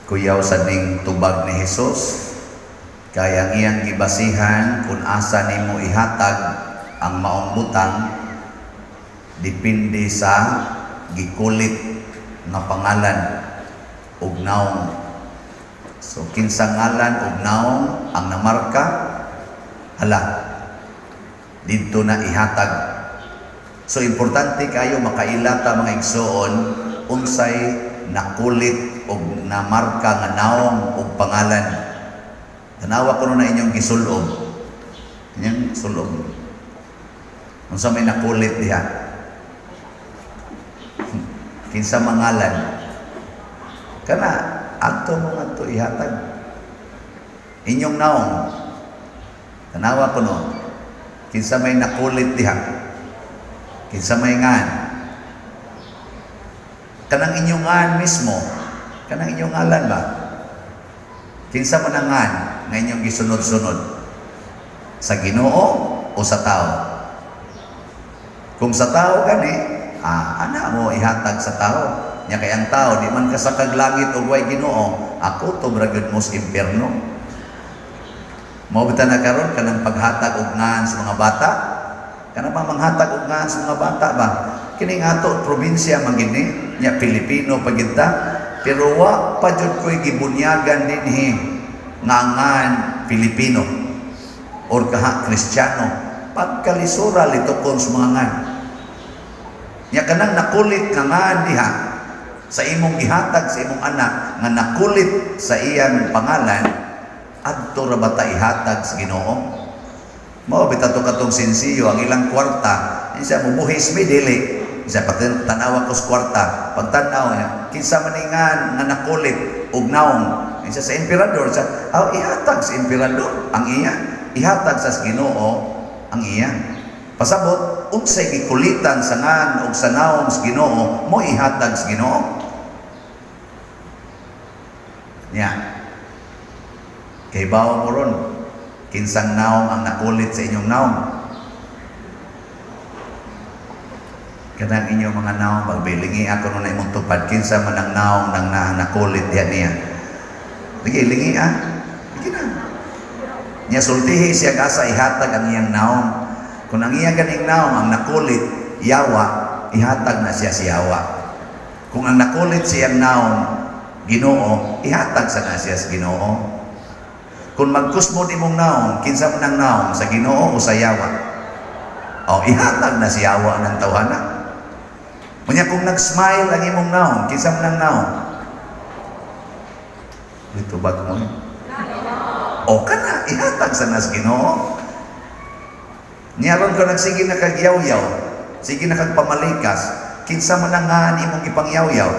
Kuyaw sa ning tubag ni Jesus, kay ang iyang gibasihan kung asa nimo ihatag ang maong butang depende sa gikulit nga pangalan ug naong. So kinsa ngalan ug naong ang namarka, hala, didto na ihatag. So importante kayo makaila ta, mga igsoon, unsay nakulit og namarka nga naong ug pangalan. Tanawa kuno na inyong gisulob. Inyong sulob. Unsa may nakulit diha? Kinsa mangalan? Kana adto mo ngadto ihatag. Inyong naong. Tanawa kuno. Kinsa may nakulit diha? Kinsa may ngan? Kanang inyong ngan mismo, kanang inyong ngalan ba? Kinsa man ang ngan nga inyong gisunod-sunod? Sa Ginoo o sa tao? Kung sa tao gani, ana mo ihatag sa tao. Nya kay ang tao di man kasakag langit og way Ginoo, ako to ra gyud mo sa impyerno. Mao bitaw na karon kanang paghatag og ngan sa mga bata. Kanang pa manghatag og ngan sa mga bata ba? Kini nga ato probinsya man gid ni, nya Pilipino pa gid ta. Pero wa pa jud ko'y gibunyagan dinhi nga ngan Pilipino or kaha Kristiyano. Pagkalisura litukon sa mga ngan. Nya kanang nakulit nga ngan diha sa imong gihatag sa imong anak nga nakulit sa iyang pangalan, adto ra ba ta ihatag sa Ginoo? Mao bitaw to katong sensiyo ang ilang kwarta, siya mubuhis mi dili. Siya pati tanawa ko sa kwarta, pagtanaw niya, kinsa man ngan nga nakulit og naong, siya sa emperador, siya, aw, ihatag sa emperador ang iya, ihatag sa Ginoo ang iya. Pasabot, unsay gikulitan sa ngan og sa naong sa Ginoo, mo ihatag sa Ginoo. Nya. Kay bawo mo ron, kinsang naong ang nakulit sa inyong naong. Kanang inyong mga naong, magbilingi ako nung na imong tupad, kinsa man ang naong nang na nakulit diyan niya. Sige, lingi ah. Sige na. Nya sultihi siya asa ihatag ang iyang naong. Kung ang iyang ganing naong ang nakulit, yawa, ihatag na siya si yawa. Kung ang nakulit siyang naong, Ginoo, ihatag sa na siya sa Ginoo. Kung magkusmod imong naong, kinsa man ang naong, sa Ginoo o sa yawa? O, ihatag na si yawa ng tawhana. Unya kung nag-smile ang imong naong, kinsa man ang naong? Dito ba mo? O kana, ihatag sa nas Ginoo. Niyaron ko nagsige na kag yaw-yaw, sige na kag pamalikas, kinsa man ang ngan imong ipangyaw-yaw?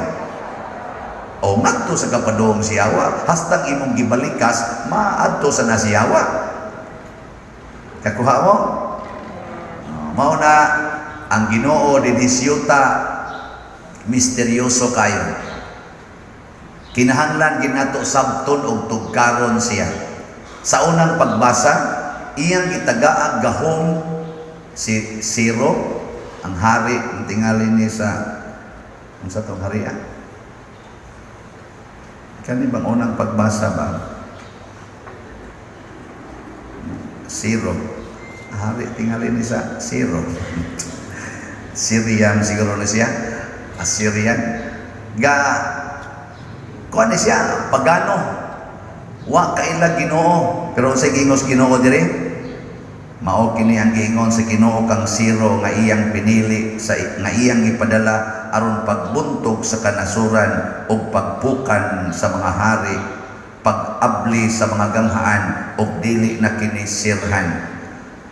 O ngadto sa kapadong si yawa, hastang imong gibalikas, maadto sa nasiyawa. Kakuha mo? Mao na ang Ginoo dinhi siyuta misteryoso kayo. Kinahanglan ginato sabton og tugkaron siya. Sa unang pagbasa, iyang gitagaag gahom si Ciro, ang hari, ang tingali ni sa unsa tong hari ah? Kani bang unang pagbasa ba? Ciro. Hari tingali ni sa Ciro. Syrian siguro na siya. Assyrian. Ga kuan ni siya, pagano. Wa kaila Ginoo, pero unsay gingos Ginoo diri? Mao kini ang giingon sa Ginoo kang Ciro nga iyang pinili sa nga iyang gipadala aron pagbuntog sa kanasuran ug pagpukan sa mga hari, pag-abli sa mga ganghaan ug dili na kini sirhan.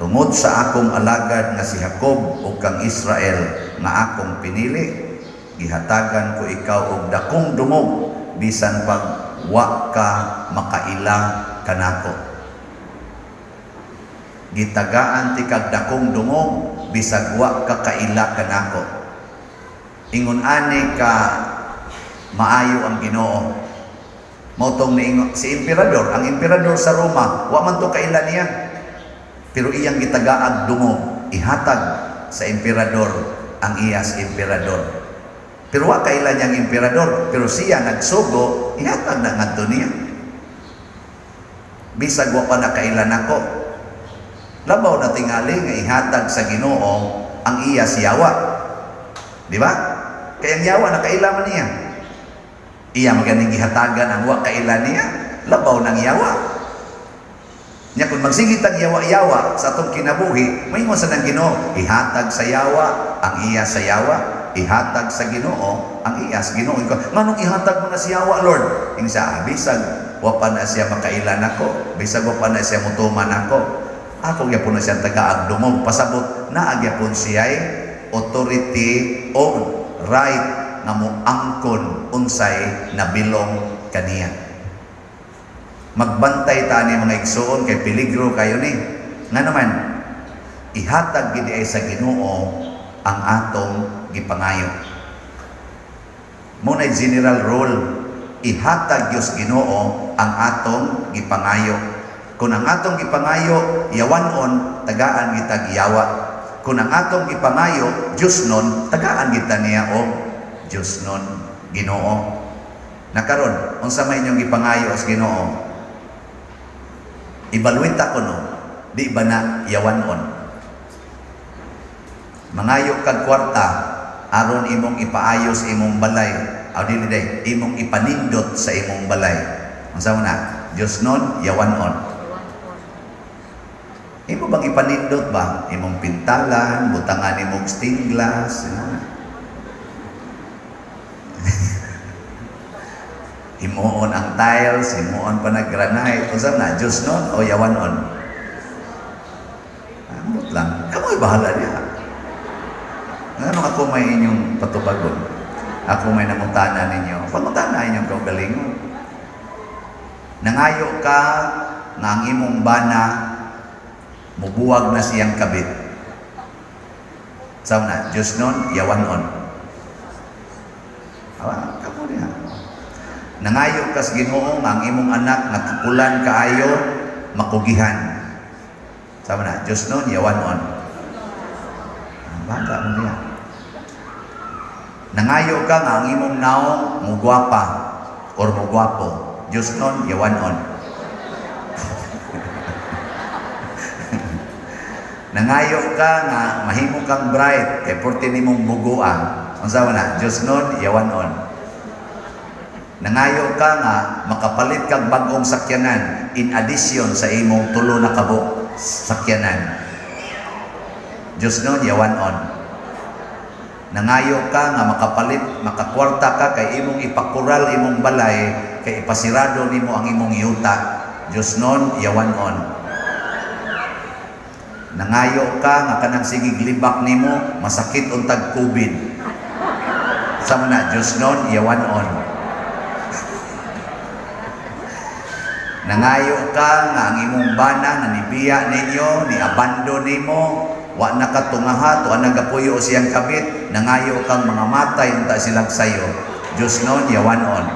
Tungod sa akong alagad nga si Jacob ug kang Israel nga akong pinili, gihatagan ko ikaw og dakong dungog bisan pag wa ka makaila kanako. Gitagaan ti kag dakong dungog bisag wa ka kaila kanako. Ingon ani ka maayo ang Ginoo. Mao tong niingon si emperador, ang emperador sa Roma, wa man to kaila niya. Pero iyang gitagaag dungog, ihatag sa emperador ang iyas emperador. Pero wa kaila niyang emperador, pero siya nagsugo, ihatag na ngadto niya. Bisag wa pa nakaila nako. Labaw na tingali nga ihatag sa Ginoo ang iya sa yawa. Di ba? Kaya ang yawa nakaila man niya. Iya maganing gihatagan ang wa kaila niya, labaw ng yawa. Nya kung magsige tag yawa-yawa sa atong kinabuhi, maingon sa nang Ginoo, ihatag sa yawa ang iya sa yawa, ihatag sa Ginoo ang iya sa Ginoo. Nganong ihatag mo na si yawa, Lord? Ingon siya, ah, bisag wa pa na siya makaila nako, bisag wa pa na siya mutuman nako. Ako gyapon na siyang tagaag dungog, pasabot naa gyapon siya'y authority o right nga moangkon unsay nabilong kaniya. Magbantay ta ni, mga igsuon, kay peligro kayo ni. Nga naman, ihatag gid ay sa Ginoo ang atong gipangayo. Mao na general rule, ihatag Dios Ginoo ang atong gipangayo. Kung ang atong gipangayo yawanon, tagaan kita giyawa. Kung ang atong gipangayo Diyosnon, tagaan kita niya og Diyosnon Ginoo. Nakaron, unsa may inyong gipangayo sa Ginoo? Evaluate ako, no, di ba na yawanon? Mangayo kag kwarta aron imong ipaayos imong balay. Aw, dili day, imong ipanindot sa imong balay. Unsa man na? Diyosnon, yawanon? Imo bang ipanindot ba? Imong pintalan, butangan imong stained glass, imo na. Himuon ang tiles, himuon pa na granite. Unsa na? Diyosnon o yawanon? Ambot lang. Kamo'y bahala niya. Ngano ako may inyong patubagon? Ako may nangutana ninyo. Pangutana inyong kaugalingon. Nangayo ka nga ang imong bana mubuwag na siyang kabit. Sa na, Diyosnon, yawanon? Awa, kamo niya. Nangayo kas Ginoo nga ang imong anak nga takulan kaayo makugihan. Sama na, Diyosnon, yawanon? Baga mo niya. Nangayo ka nga ang imong naong mugwapa or mugwapo. Diyosnon, yawanon? Nangayo ka nga mahimo kang bright kay porte nimong buguan. Unsa man na? Diyosnon, yawanon? Nangayo ka nga makapalit kag bag-ong sakyanan in addition sa imong tulo na kabuok sakyanan. Diyosnon, yawanon? Nangayo ka nga makapalit, makakwarta ka kay imong ipakural imong balay kay ipasirado nimo ang imong yuta. Diyosnon, yawanon? Nangayo ka nga kanang sigig libak nimo masakit untag COVID. Sama na, Diyosnon, yawanon? Nangayo ka nga ang imong bana nga nibiya ninyo, ni abandon nimo, wa na ka tungaha, tuwa nagapuyo siyang kabit, nangayo kang mga matay unta silang sayo. Diyosnon, yawanon?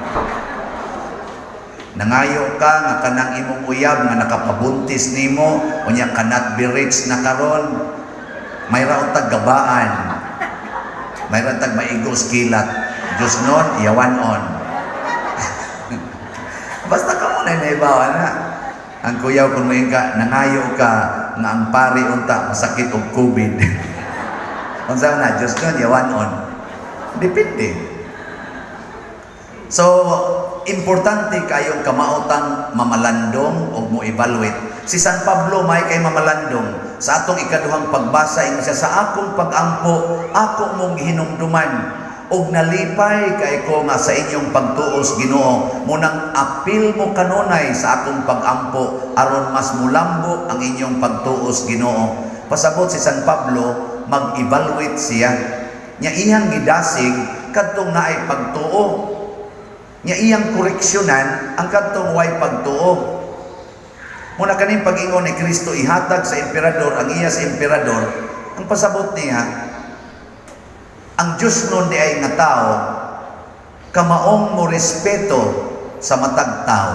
Nangayo ka nga kanang imong uyab nga nakapabuntis nimo, unya cannot be reached na karon, may untag gabaan. May untag maigos kilat. Diyosnon, yawanon? Basta ka mo na naibawa na. Ang kuyaw kung may ka, nangayo ka nga ang pari unta masakit og COVID. Unsa na, Diyosnon, yawanon? Depende. So, importante kayong kamaotang mamalandong o mo evaluate. Si San Pablo may kay mamalandong. Sa atong ikaduhang pagbasa, ingon siya, "Sa akong pagampo, ako mong gihinumduman og nalipay kay ko nga sa inyong pagtuos Ginoo, munang apil mo kanunay sa akong pagampo aron mas mulambo ang inyong pagtuos Ginoo." Pasabot si San Pablo, mag-evaluate siya. Nya iyang gidasig kadtong naay pagtuo. Nya iyang koreksyonan ang kadtong way pagtuo. Muna kaning pag-ingon ni Kristo, ihatag sa emperador ang iya sa emperador, ang pasabot niya, ang Diyosnon diay nga tao, kamaong mo respeto sa matag tao,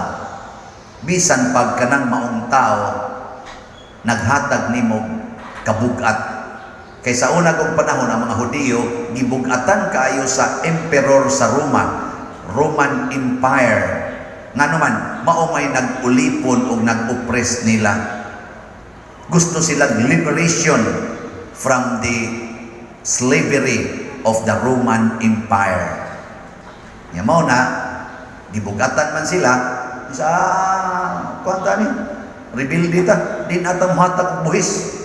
bisan pag kanang maong tao, naghatag nimo kabugat. Kay sa una kong panahon, ang mga Hudiyo gibugatan kaayo sa emperor sa Roma, Roman Empire. Ngano man, mao may nag-ulipon o nag-oppress nila. Gusto sila liberation from the slavery of the Roman Empire. Nya mao na gibugatan man sila sa kuan ni rebelde ta, di na ta mohatag og buhis.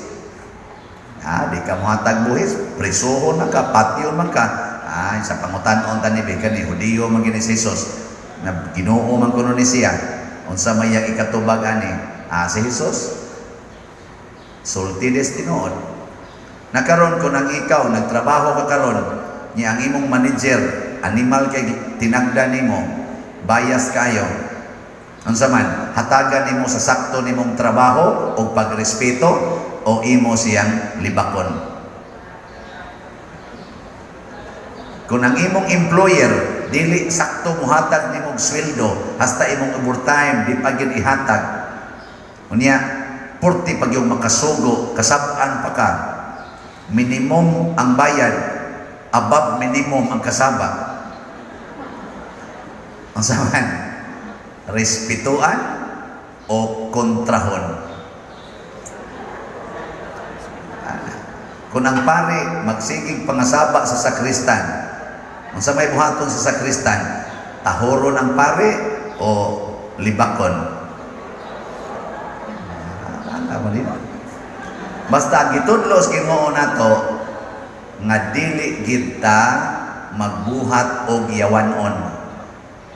Ah, di ka mohatag buhis, presohon na ka, patyon man ka. Ay, sa pangutan-on ta ni bika ni Hudiyo man gini si Jesus na Ginoo man kuno ni siya. Unsa may iyang ikatubag ani? Ah, si Jesus sulti des tinuod. Nakaron kung ang ikaw nagtrabaho ka karon, niya ang imong manager animal kay tinagda nimo, bias kayo. Unsa man, hatagan nimo sa sakto nimong trabaho o pagrespeto o imo siyang libakon? Kung ang imong employer dili sakto muhatag nimong sweldo, hasta imong overtime di pa gyud ihatag. Unya, purti pag yung makasugo, kasab-an pa ka. Minimum ang bayad, above minimum ang kasaba. Ang saman, respetuan o kontrahon? Ah, kung ang pare magsigig pangasaba sa sakristan, unsa may buhaton sa sakristan, tahoron ang pare o libakon? Ah, mo din. Basta ang gitudlo sa Ginoo nato nga dili kita magbuhat og yawanon.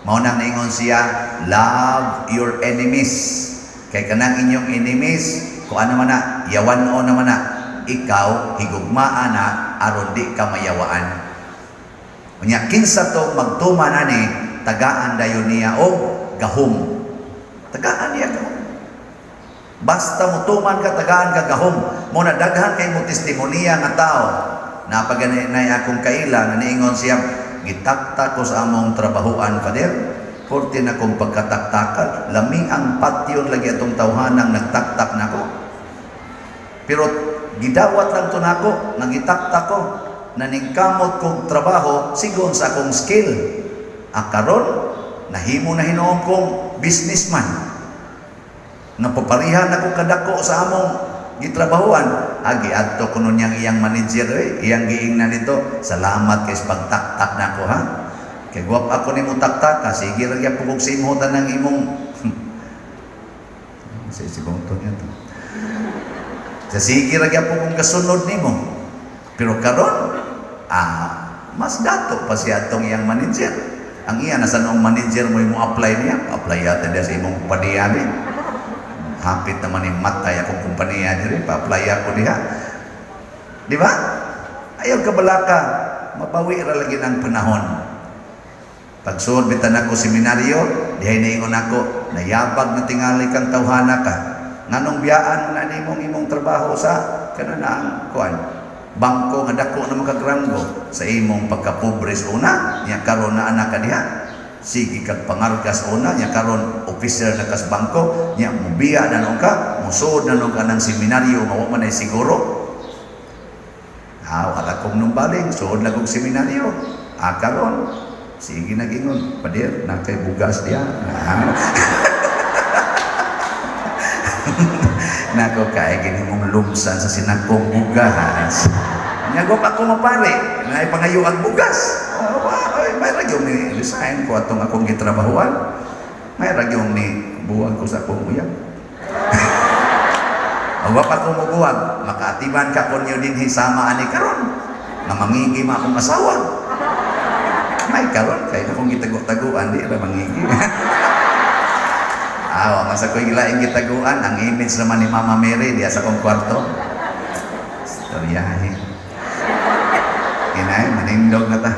Mao nang niingon siya, "Love your enemies." Kay kanang inyong enemies, kung ano man na, yawanon naman na, ikaw higugmaa na aron di ka mayawaan. Unya kinsa to magtuman ani, tagaan dayon niya og gahom. Tagaan niya gahom. Basta mutuman ka, tagaan ka gahom. Mo na daghan kay mo testimonya nga tao. Napagani na akong kaila nga niingon siya, "Gitaktak ko sa among trabahuan, Father. Forte na kong pagkataktakan. Lami ang patyon lagi atong tawhanang nagtaktak nako. Pero gidawat lang to nako, nagitaktak ko. Naningkamot kong trabaho sigon sa akong skill. Akaron, nahimo na hinuon kong businessman. Napaparihan ako kadako sa among gitrabahuan. Agi adto kuno niyang iyang manager eh, iyang giingnan nito, 'Salamat kay sa pagtaktak nako ha. Kay guwap ako nimo taktaka, sige ra gyapon kog sa imo tanang imong si bongto niya to. Sa sige ra gyapon kong kasunod nimo. Pero karon, mas dato pa siya atong iyang manager.' Ang iya nasa noong manager mo mo apply niya, apply yata diya sa imong kumpanya ni. Hapit naman ni matay akong kumpanya diri, pa-apply ako diha." Di ba? Ayaw kabalaka, mabawi ra lagi ng panahon. Pagsuod bitan ako seminaryo, dihay niingon ako, "Nayabag na tingali kang tawhana ka. Nganong biyaan mo na nimong imong trabaho sa kanang kuan? Bangko nga dako na makagranggo sa imong pagkapobre sa una, nya karon na anak ka diha. Sige kag pangargas una, nya karon officer na kas bangko, nya mubiya na nuon ka, musuod na nuon ka ng seminaryo nga wa man ay siguro." Ah, wala kong numbaling, suod na kong seminaryo. Ah, karon, sige nagingon, "Pader, na kay bugas diya." Ah. Nako kay gini mong lumsan sa sinakong bugas. Nyagop ako mapare, na ipangayo ang bugas. Oh, ay, may ragyong ni resign ko atong akong gitrabahuan. May ragyong ni buwag ko sa akong uyab. Wa pa ko mobuwag, makaatiban ka konyo dinhi sama ani karon. Nga mangigi ma akong asawa. May karon kay akong gitago-taguan di ra mangigi. Ah, wa man sa ko'y gilaing gitaguan, ang image naman ni Mama Mary diya sa akong kwarto. Istoryahe. Inay, manindog na ta.